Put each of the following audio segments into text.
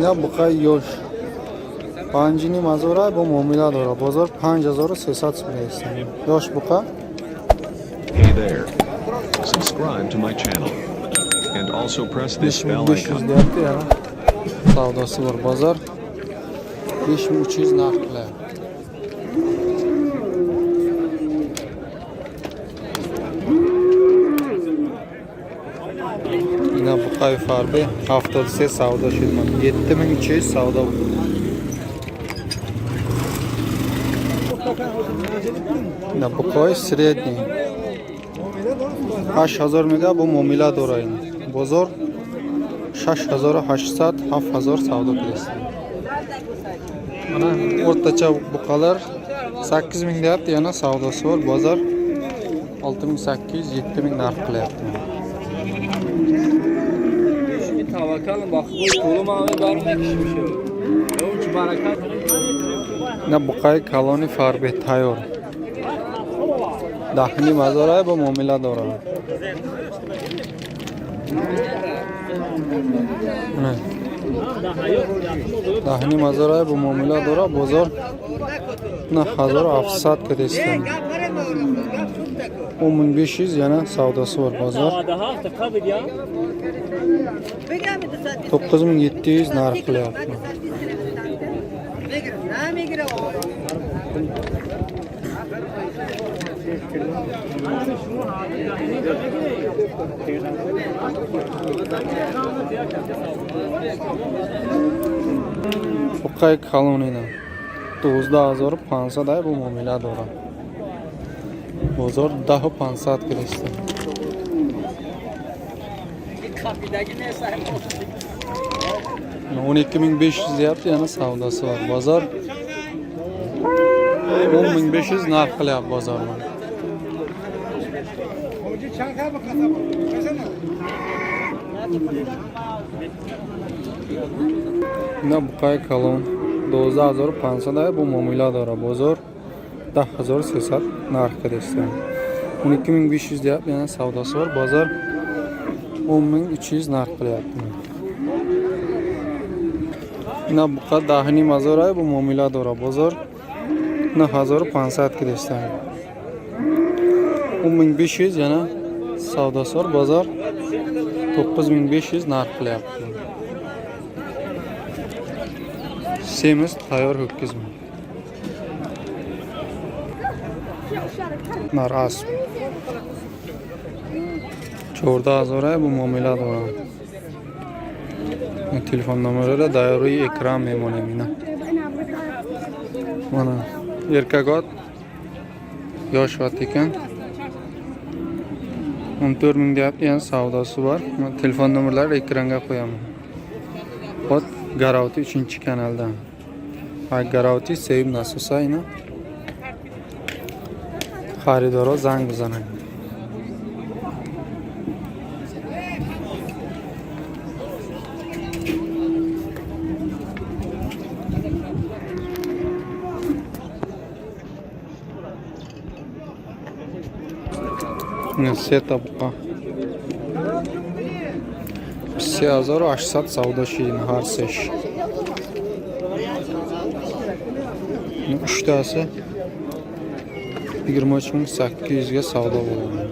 Ина буқаи ёш 5,5 ҳазора, бо муомила дора. Бозор 5300 сум естан. Ёш буқа. Hey there. Subscribe to my channel. And also press this bell 5500 icon. Deyapti, yana savdosi bor. Bozor 5300 narx qilyapti. Ина буқаи фарбе 73 савдо шуд. 7300 савдо буд. Ина буқаи средний 8000 мега, бо муомила дора ин. Бозор 6800, 7000 савдо килаsan. Mana o'rtacha buqalar 8000 deyapti, yana savdosi bor. Bozor 6800, 7000 narx qilyapti. Tavakkalım bak bu kolum abi barına kişmiş o. Uç barakat. Ина буқаи калони фарбе тайёр. 10,5 ҳазора, бо муомила дорад. Mana 10,5 ҳазора, бо муомила дорад. Бозор 9700 кадестан. 10500 yana savdosi bor. Bozor 97 qabr ya. 9700 narx qilyapti. نمیگیره. Буқаи калонина 12500 ай, бо муомила дорад. Бозор 10500 киреста. Kapıdaki ne sahip olsun. 12500 deyapti, yana savdosi bor. Bozor 10500 narx qilyapti bozorda. چند خبر خطا Ина буқаи калон 12500 ай, бо муомила дорад. Бозор 10300 нарх киреста. 12500 deyapti, yana savdosi bor. Bozor 10300 narx qilyapti. Ина буқа 10,5 ҳазор ай, бо муомила дорад. Бозор 9500 киреста. 10500, yana savdosi bor. Bozor 9500 narx qilyapti. Semiz tayyor ho'kizmi? Nar asp. 14000 ай, бо муомила дорад. Телефон номерро дар рӯи экран мемонем ина. Mana erkak ot, yosh ot ekan. 14 000 deyapti, yana savdosi bor. Telefon nomerlari ekranga qo'yaman. Ot Garovti 3-kanaldan. Ha, Garovti sevim nasosa ina. Xaridorlar zanг бизананд. Ина сета буқа. 3800 савдо шид ҳар сеш. Uchtasi 23 800 ga savdo bo'lgan.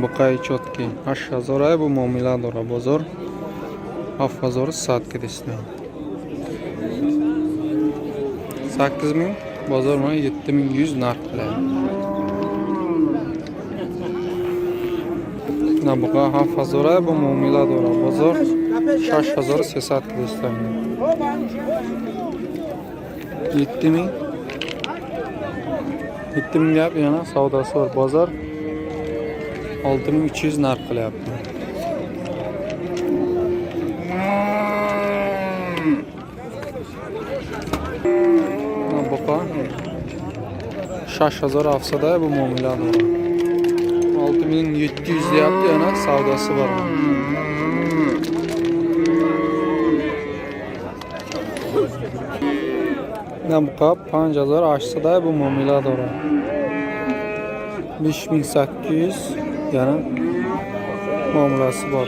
Buqai чёткий 8000 ай, бо муомила дорад. Бозор 7100 кидисdi. 8000, bozor mana 7100 narx qilyapti. На буқа 7000 ай, бо муомила дорад. Бозор 6300 кидисdi. 7000, 7000 gap, yana savdosi bor. Bozor 6300 narx qilyapti. Mana buqa 6700 ay, bu muomila дорад. 6700 deyapti, yana savdosi bor. Ина буқа 5800 бу муомила дорад. 5800 yana muomalasi bor.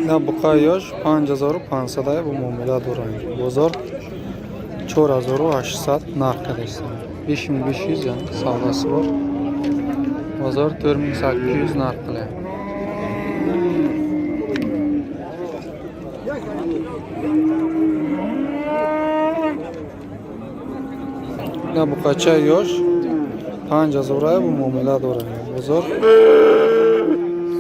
Ина буқа ёш 5500 бу муомила дорад. Бозор 4800 нарх кардастанд. 5500 yana savdosi bor. Bozor 4800 narx qilyapti. Ина буқача ёш 5000 бу муомила дорад. Бозор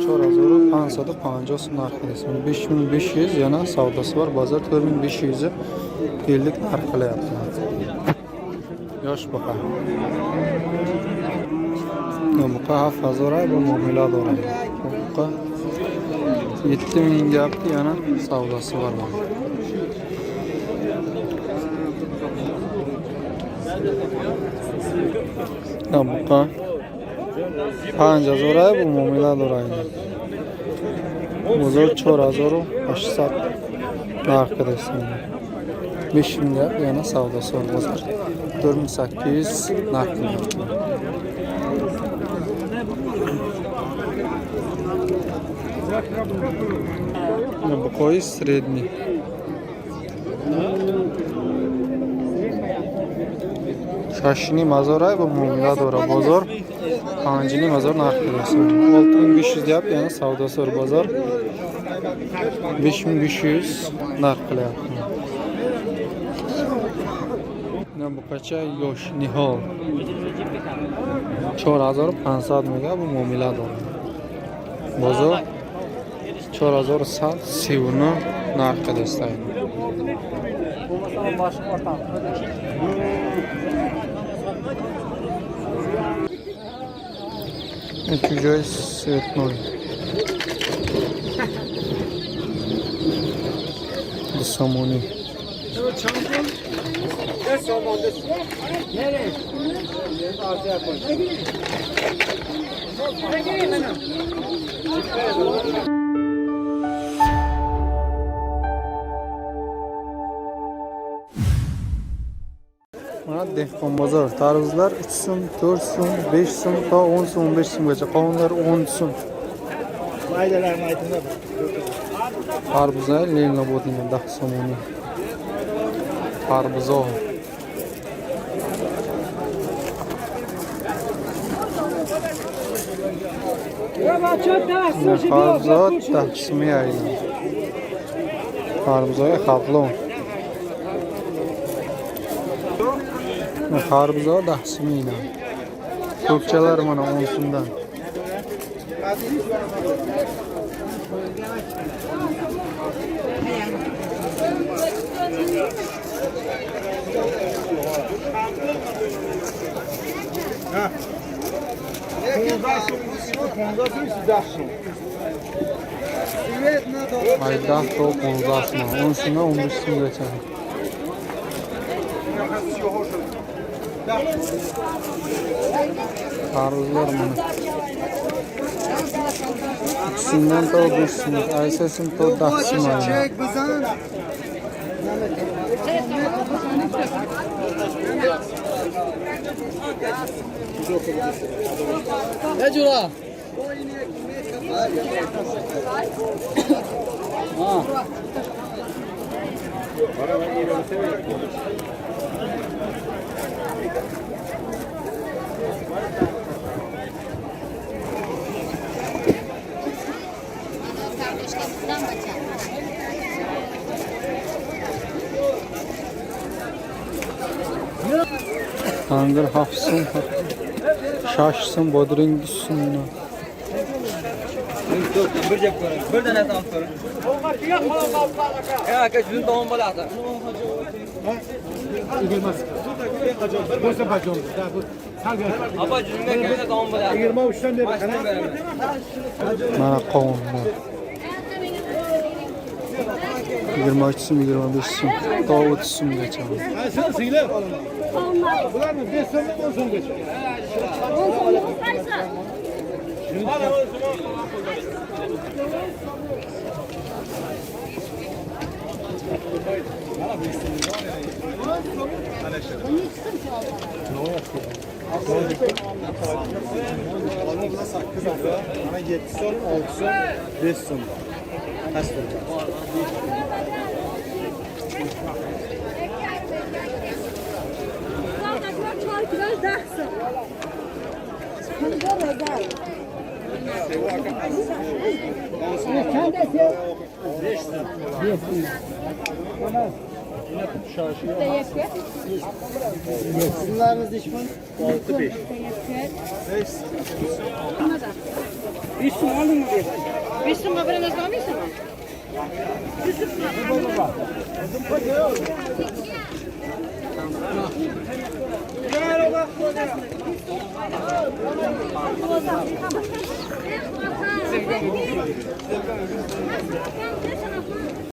4550 сум нарх qilyapti. 5500 yana savdosi bor. Bozor 4550 narx qilyapti. Yosh buqa. Ина buqa 7000 bu muomila дорад. Buqa 7000 deyapti, yana savdosi bor. Ина buqa 5000 bu muomila дорад. Bozor 4800 narx qilyapti. 5000 deyapti, yana savdosi bor. Bozor 4800 narx qilyapti. Ина buqoyi средний. 6500 bu muomila дорад. Bozor 5500 narx qilyapti. 6500 deyapti, yana savdosi bor. Bozor 5500 narx qilyapti. Ина buqacha yosh nihol 4500 мега bu muomila дорад. Bozor 4139 narx qilyapti. Чужой цветной. 2 сомонӣ. Mana dehqon bozor. Tarvuzlar 3 so'm, 4 so'm, 5 so'm to 10 so'm, 15 so'mgacha. Qovunlar 10 so'm. Tarvuzlar Leninobodning 10 so'moni. Tarbuzo. Tarbuzo 10 so'mga aylan. Tarbuzoga xatlon. Tarbuzo 10 so'mga. Ko'kchalar mana 10 so'mdan. Ay 10 то 15 so'm, 10 so'mdan 15 so'mgacha. Tarvuzlar mana 3 so'mdan to 5 so'm, 8 so'm to 10 so'm. Ne cura? Tangir 7 so'm, 6 so'm, bodring 2 so'm. Bir tane tam sorun. Ya aka shuni tomon bo'ladi. Apa shunga kelsa tomon bo'ladi. 23'ten beri. Mana qovunlar. 23 so'm, 25 so'm, to 30 so'mgacha. Bularni 5 so'mdan 10 so'mgacha. Mana 7 so'm, 6 so'm, 5 so'm.